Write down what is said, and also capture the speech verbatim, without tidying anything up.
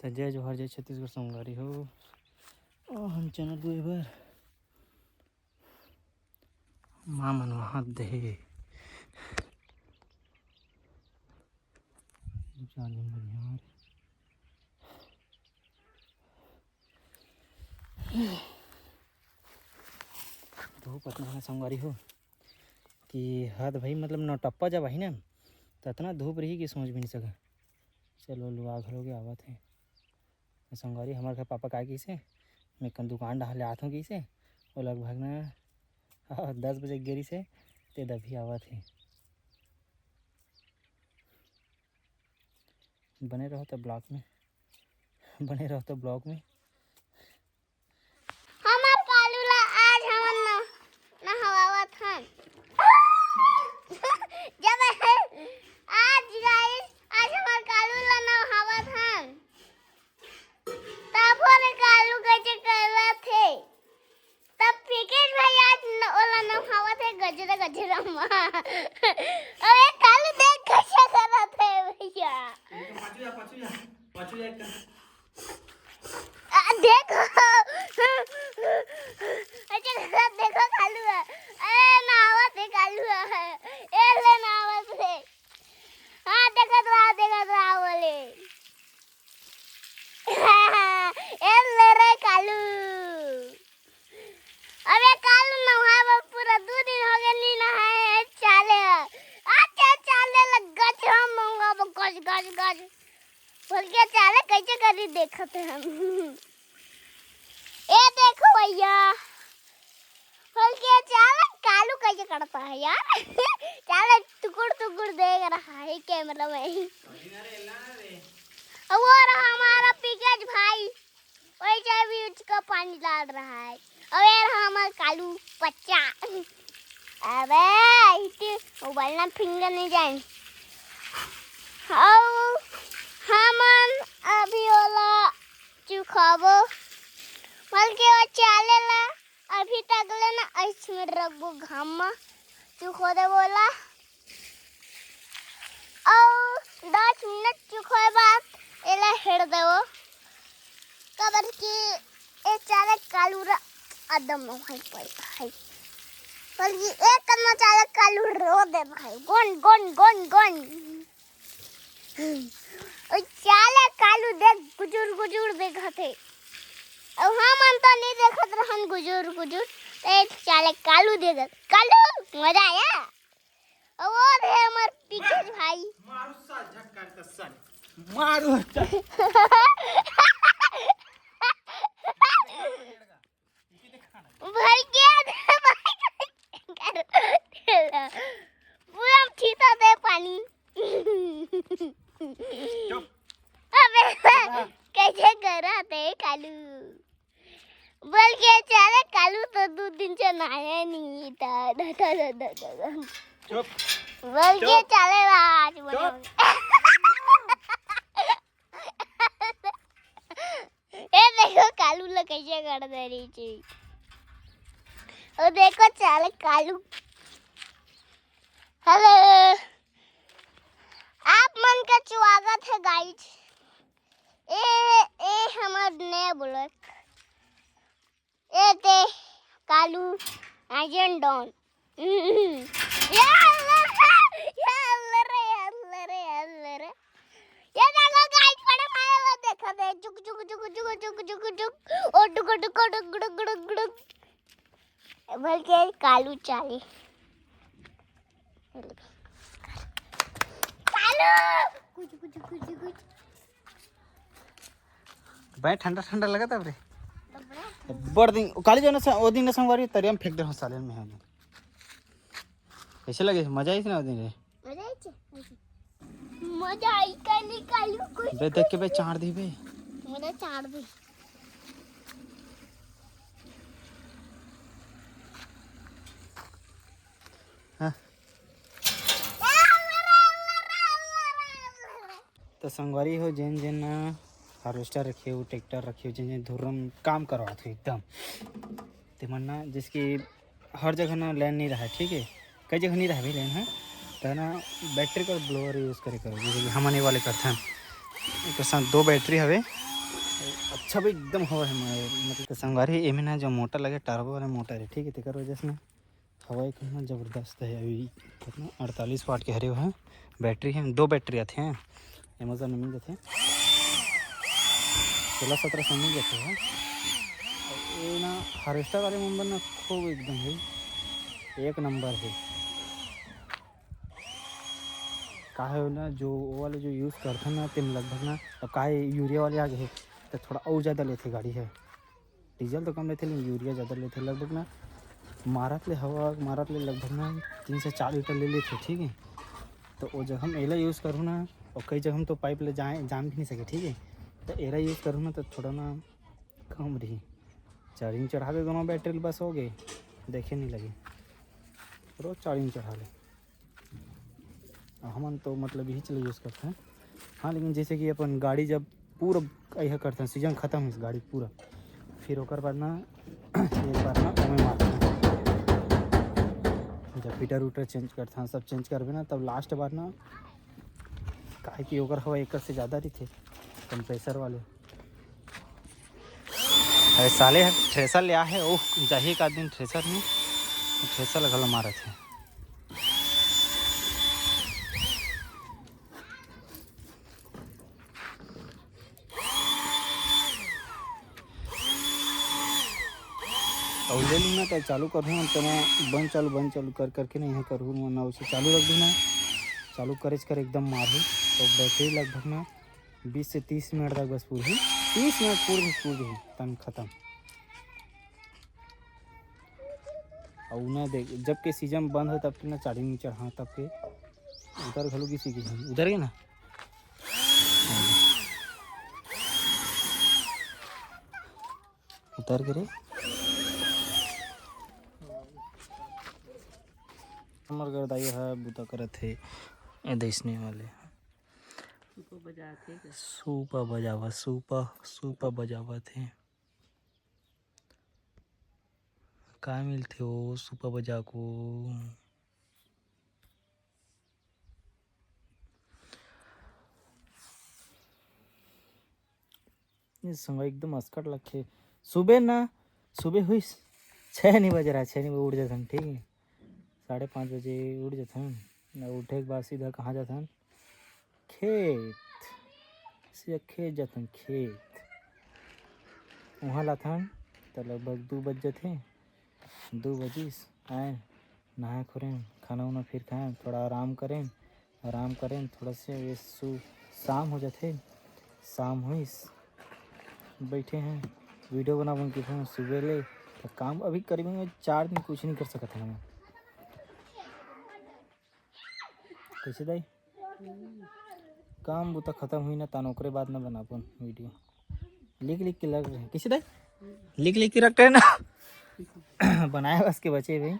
त जय जोहार, जय छत्तीसगढ़ संगवारी हो। ओ हम चना बोए बर माँ मन वहाँ दे। जाने मन यार। धूप अतना है संगवारी हो कि हद भाई, मतलब नौटप्पा जब आही ना, त अतना धूप रही कि सोच भी नहीं सका। चलो, लुआ घलो के आवत है। संगवारी, हमर घर पापा का कइसे, मैं कन दुकान डहार ले आत हूँ कइसे, वो लगभग ना, हाँ, दस बजे गे रहिसे, ते दभी आवत है। बने रहो तो ब्लॉग में, बने रहो तो ब्लॉग में। हमर कालू ला आज हमन न-, नहवावत हन। जब आज guys, आज हमर कालू ला नहवावत हन। तभो ले कालू कइसे करत हे। तब पीकेश भाई आज न-, ओला नहवावत हे गजरा गजरा मा। अरे कालू देख कइसे करत हे भैया। पाछू जा, पाछू जा, पाछू जा एक। आ, देखो। अच्छा, देखो कालू है। ए, नहावत है कालू है। ए, ले नहावत है। हाँ, देखत रहा, देखत रहा बोले। ए, ले रे कालू। अबे कालू नहाए बर पूरा दू दिन हो गए, नी नहाए है, चाले है। अच्छा, चाले लग गच हम मंगा गच, गच, गच। बोल के चाले कैसे करी देखत है हम। ए देखो भैया, बोल के चाले कालू कैसे करता है यार। चाले टुकुर टुकुर देख रहा है कैमरा में। अब वो रहा हमारा पीकेश भाई, वही चाय भी उसको पानी डाल रहा है। अब ये रहा हमारा कालू बच्चा। अबे, इतनी मोबाइल ना फिंगर नहीं जाए। हाउ, हमन अभी ओला चुखाबो, बल्कि वो चाले ला अभी तक ले ना आइस में रखबो, घाम में चुखो देबो ओला। अउ दस मिनट चुखोए बाद एला हेड़ देबो, काबर कि ए चाले कालू रा अदम भाई पैसा है, बल्कि एक कदम चाले कालू रो दे भाई, गोन गोन गोन गोन। ओ चाले कालू देख गुजुर गुजुर देखत हे। अब हमन तो नहीं देखत रहन गुजुर गुजुर, ते चाले कालू देखत। कालू, मजा आया। अब वो रे हमर पीकेश भाई। मारू साल झटकार का साले। मारू। भर गया रे भाई। पूरा छीता दे पानी। चुप। अबे, कैसे करा थे कालू? बोल के चाले कालू तो दो दिन से नहाया नहीं था। दा, दा, दा, दा, दा, दा। चुप। बोल के चुप। चाले आज चुप। ए देखो कालू ला कैसे कर दे रही थी। ओ देखो चाले कालू। हेलो, आप मन का स्वागत है गाइस। ए, ए हमर नया ब्लॉग। ए ते कालू एजेंट डॉन। ये अल्लाह रे, ये अल्लाह रे, ये अल्लाह रे, ये अल्लाह रे। ये देखो गाइस, बड़े भाई वो देखो बे, जुक जुक जुक जुक जुक जुक जुक, ओ डुक डुक डुक डुक डुक डुक। बल्कि कालू चाले। कालू। कुछ कुछ कुछ कुछ। भाई ठंडा ठंडा लगत हे रे। बड़ दिन काली जो ना स-, ओ दिन ना संगवारी तरिया में फेंक दे हो साले में हम। कैसे लगे? मजा आई ना ओ दिन रे। मजा आई छे। मजा आई काली कालू कुछ। बे देख के बे चाड़ दी बे। मजा चाड़ दी। हाँ। तो संगवारी हो, जेन जेन ना हार्वेस्टर रखे हो, ट्रैक्टर रखे हो, जेन जेन धुर्रम काम करवात हो एकदम, ते मन ना, जैसे कि हर जगह ना लाइन नहीं रहा, ठीक है, कई जगह नहीं रहा भाई लाइन, है तो ना, बैटरी का ब्लोअर यूज़ करे करो, जैसे कि हमन ये वाले करथन, एक साथ दो बैटरी हवे, अच्छा भाई, एकदम हवा है। मैं मतलब तो संगवारी, एमे ना जो मोटर लगे, टर्बो वाला मोटर है, ठीक है, तेकर वजह से ना हवा एक ना जबरदस्त है। अभी कितना, अड़तालीस वाट के हरे है, बैटरी है, दो बैटरी आते हैं, अमेजोन में मिल जाते हैं, सोलह सत्रह सौ मिल जाते हैं। ये ना हार्वेस्टर वाले मन बर ना खूब एकदम है, एक नंबर है। का है ना, जो वो वाले जो यूज़ करथे ना, तेम लगभग ना, अब का है, यूरिया वाले आ गए हैं, तो थोड़ा और ज़्यादा लेथे गाड़ी है। डीजल तो कम लेथे, लेकिन यूरिया ज़्यादा लेथे। लगभग ना मारत ले हवा, मारत ले लगभग ना तीन से चार लीटर ले लेथे, ठीक है। तो वो जब हम एला यूज़ करूँ ना, और कई जगह हम तो पाइप ले जाए, जान भी नहीं सके, ठीक है। तो एला यूज़ करूँ ना, तो थोड़ा ना कम रही, चार्जिंग चढ़ा दे दोनों बैटरी, बस हो गए, देखे नहीं लगे, रोज चार्जिंग चढ़ा ले। हमन तो मतलब यही चीज यूज़ करते हैं। हाँ, लेकिन जैसे कि अपन गाड़ी जब पूरा यह करते हैं, सीजन खत्म हो गाड़ी पूरा, फिर ओकर बाद ना एक बार ना ओमे मारते हैं, जब फिटर उटर चेंज करते हैं, सब चेंज करबे ना, तब लास्ट बार ना, काहे कि ओकर हवा एकर से ज़्यादा रही थे, कंप्रेसर वाले। अरे साले ह थ्रेसर ले आहे, ओह जाही एक आदमी थ्रेसर में, थ्रेसर ला घलो मारत है। और ले लूँ ना, तो चालू कर दूँ, तो मैं बंद चालू, बंद चालू कर करके ना यहाँ करूँ ना, उसे चालू रख दूँ ना, चालू करे कर एकदम मारू, तो बैटरी लगभग ना बीस से तीस मिनट तक बस पूरी, तीस मिनट पूरी, पूरी तन खत्म। और ना देख, जब के सीजन बंद हो तब के ना चार्जिंग नहीं चढ़ा, तब के उधर घलो किसी की उधर गए ना, उतर के रे। हमर घर दाई ह बूता करत हे, ए दइसने वाले। सूपा बजावत हे। सूपा बजावत हे। का मिलथे वो सूपा बजा को? ये संगवारी एकदम अस्कट लगथे। सुबह ना, सुबह हुई छः नहीं बज रहा है, छः नहीं बजे उठ जाथन, ठीक है, साढ़े पाँच बजे उठ जाथन। ना उठे के बाद सीधा कहाँ जाथन? खेत। सीधा खेत जाथन, खेत। वहाँ लाथन तो लगभग दो बज जाथे। दो बजिस, आए, नहाए खोरेन, खाना उना फिर खाएन, थोड़ा आराम करेन, आराम करेन, थोड़ा से ये सु-, शाम हो जाथे, शाम होइस, बैठे हैं, वीडियो बनाबो किथे सुबह ले, तो काम अभी करीबन चार दिन कुछ नहीं कर सकत हन। कैसे दाई? काम बूता खत्म हुई ना, तान ओकरे बाद ना बनाबो वीडियो। लिख लिख के लग रहे हैं। कैसे दाई? लिख लिख के रख रहे हैं ना। बनाए बस के बचे भाई।